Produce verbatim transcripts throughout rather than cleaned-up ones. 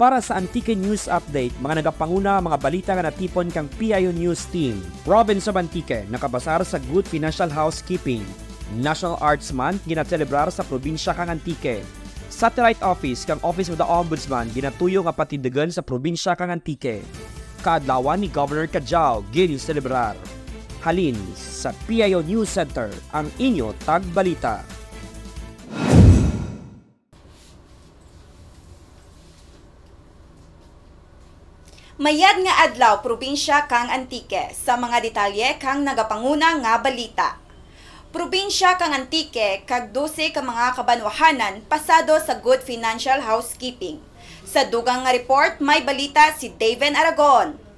Para sa Antique News Update, mga nagapanguna, mga balita nga natipon kang P I O News Team. Province of Antique, nakabasar sa good financial housekeeping. National Arts Month, ginaselebrar sa probinsya kang Antique. Satellite Office kang Office of the Ombudsman, ginatuyo nga patindugon sa probinsya kang Antique. Kaadlawan ni Governor Cadiao, ginselebrar. Halin sa P I O News Center, ang inyo tagbalita. Mayad nga adlaw, probinsya kang Antique. Sa mga detalye kang nagapanguna nga balita. Probinsya kang Antique kag dose ka mga kabanwahanan pasado sa good financial housekeeping. Sa dugang nga report, may balita si Daven Aragon.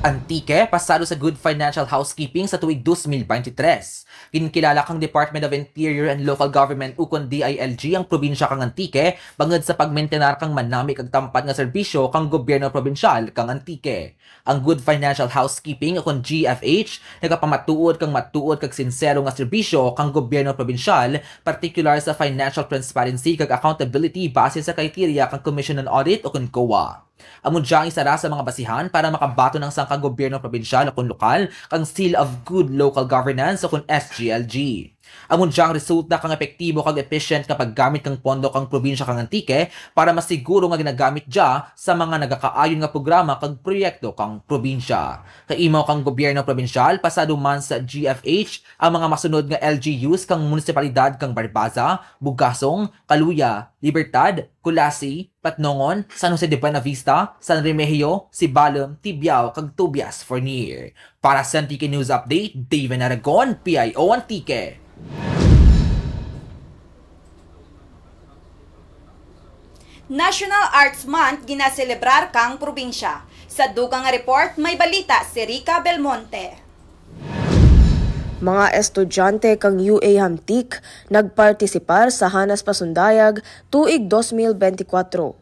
Antique, pasado sa good financial housekeeping sa tuig dos mil baynte tres. Ginkilala kang Department of Interior and Local Government ukon D I L G ang probinsya kang Antique bangod sa pagmentenar kang manami kag tampad nga serbisyo kang gobyerno probinsyal kang Antique. Ang good financial housekeeping ukon G F H nagapamatuod kang matuod kag sinsero nga serbisyo kang gobyerno probinsyal, partikular sa financial transparency kag accountability base sa kriterya kang Commission on Audit ukon COA. Amo dya ang isara sa mga basihan para makabaton ang sangka gobyerno probinsyal ukon lokal kang Seal of Good Local Governance ukon S G L G. Amo dya ang resulta kang epektibo kag efficient nga paggamit kang pondo kang probinsya kang Antique para masiguro nga ginagamit dya sa mga nagakaayon nga programa kag proyekto kang probinsya. Kaimaw kang gobyerno probinsyal, pasado man sa G F H ang mga masunod nga L G Us kang munisipalidad kang Barbaza, Bugasong, Caluya, Libertad, Culasi, Patnongon, San Jose de Buenavista, San Remigio, Sibalom, Tibiao, kag Tobias Fornier. Para sa Antique News Update, Daven Aragon, P I O Antique. National Arts Month ginaselebrar kang probinsya. Sa dugang nga report, may balita si Rica Belmonte. Mga estudyante kang U A Hamtic nagpartisipar sa Hanas Pasundayag tuig dos mil bente kwatro.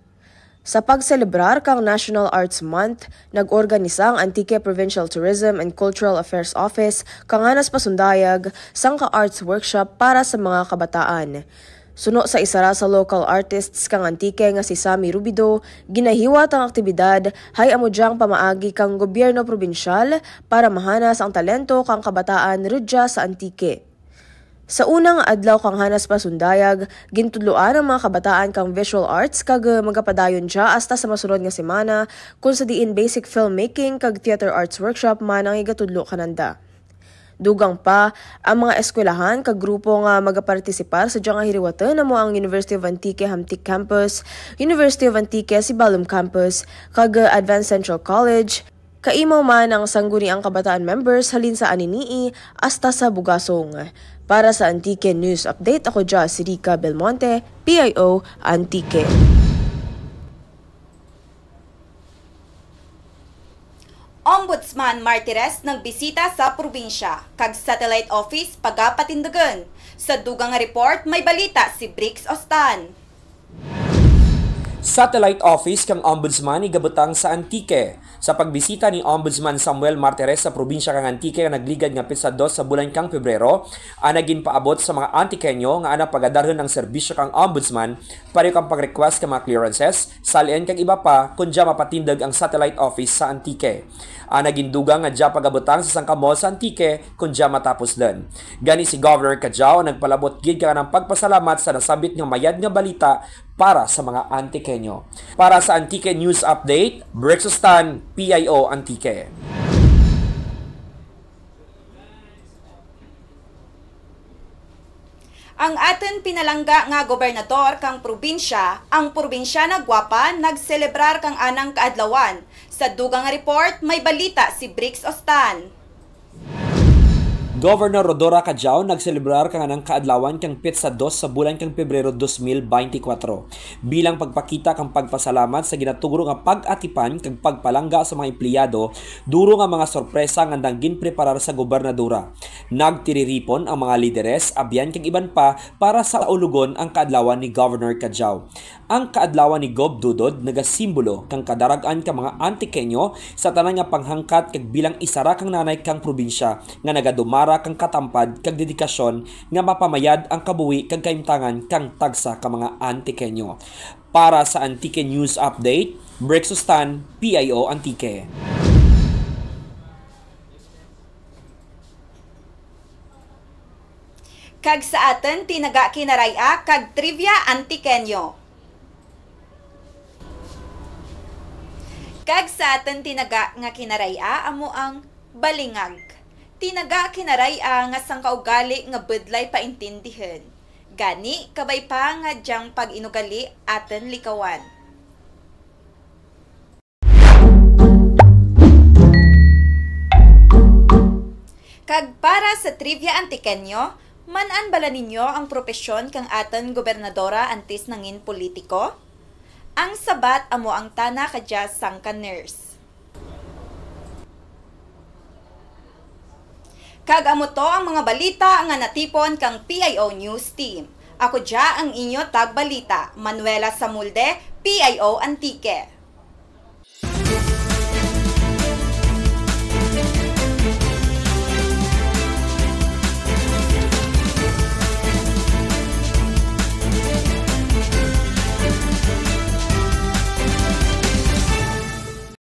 Sa pagselebrar kang National Arts Month, nag-organisa ang Antique Provincial Tourism and Cultural Affairs Office kang Hanas Pasundayag sangka arts workshop para sa mga kabataan. Suno sa isara sa local artists kang Antique nga si Sammy Rubido, ginahiwat ang aktibidad hay amo dyang pamaagi kang gobyerno probinsyal para mahanas ang talento kang kabataan rudya sa Antique. Sa una nga adlaw kang Hanas Pasundayag, gintudloan ang mga kabataan kang visual arts kag, eh, magapadayon dya hasta sa masunod nga semana, kon sa diin basic filmmaking kag theater arts workshop man ang igatudlo kananda. Dugang pa, ang mga eskwelahan kag grupo nga magapartisipar sa dya nga hiriwatun amo ang University of Antique Hamtic Campus, University of Antique Sibalom Campus, kag, eh, Advanced Central College, kaimaw man ang Sangguniang Kabataan members halin sa Anini-y hasta sa Bugasong. Para sa Antique News Update, ako dya si Rica Belmonte, P I O Antique. Ombudsman Martires nagbisita sa probinsya, kag satellite office pagapatindugon. Sa dugang nga report, may balita si Briggs Ostan. Satellite office kang Ombudsman igabutang sa Antique. Sa pagbisita ni Ombudsman Samuel Martires sa probinsya kang Antique nga nagligad nga pitsa dos sa bulan kang Pebrero, ana ginpaabot sa mga Antiqueño nga ana pagadarhon ang serbisyo kang Ombudsman, pareho kang pag-request kang mga clearances, SALN kag iba pa, kon dya mapatindog ang satellite office sa Antique. Ana gindugang nga dya pagabutang sa sangka mall sa Antique, kon dya matapos run. Gani si Governor Cadiao nagpalabot gid kang anang pagpasalamat sa nasambit nga mayad nga balita para sa mga Antiqueño. Para sa Antique News Update, Briggs Ostan, P I O Antique. Ang atun pinalangga nga gobernador kang probinsya, ang Probinsyana Guapa, nagselebrar kang anang kaadlawan. Sa dugang nga report, may balita si Briggs Ostan. Governor Rhodora Cadiao nagselebrar kang anang kaadlawan kang pitsa dos sa bulan kang Pebrero dos mil baynte kwatro. Bilang pagpakita kang pagpasalamat sa ginatugro nga pag-atipan kag pagpalangga sa mga empleyado, duro nga mga sorpresa nga andang ginpreparar sa gobernadora. Nagtiriripon ang mga lideres, abyan kag iban pa para sa ulogon ang kaadlawan ni Governor Cadiao. Ang kaadlawan ni Gov Dodod nagasimbolo kang kadarag-an kang mga Antiqueño sa tanan nga panghangkat kag bilang isara kang nanay kang probinsya nga nagadumara kang katampad kag dedikasyon nga mapamayad ang kabuhi kag kahimtangan kang tagsa ka mga Antiqueño. Para sa Antique News Update, Brexus Tan, P I O Antique. Kag sa atun tinaga Kinaray-a kag Trivia Antiqueño. Kag sa atun tinaga nga Kinaray-a amo ang balingag. Tinaga Kinaray-a nga sangka ugali nga budlay paintindihun. Gani, kabay pa nga dyang pag-inugali atun likawan. Kag para sa Trivia Antiqueño, man-an bala ninyo ang propesyon kang atun gobernadora antes nangin politiko? Ang sabat amo ang tana kadya sangka nurse. Kag amo to ang mga balita nga natipon kang P I O News Team. Ako dya ang inyo tagbalita, Manuela Samulde, P I O Antique.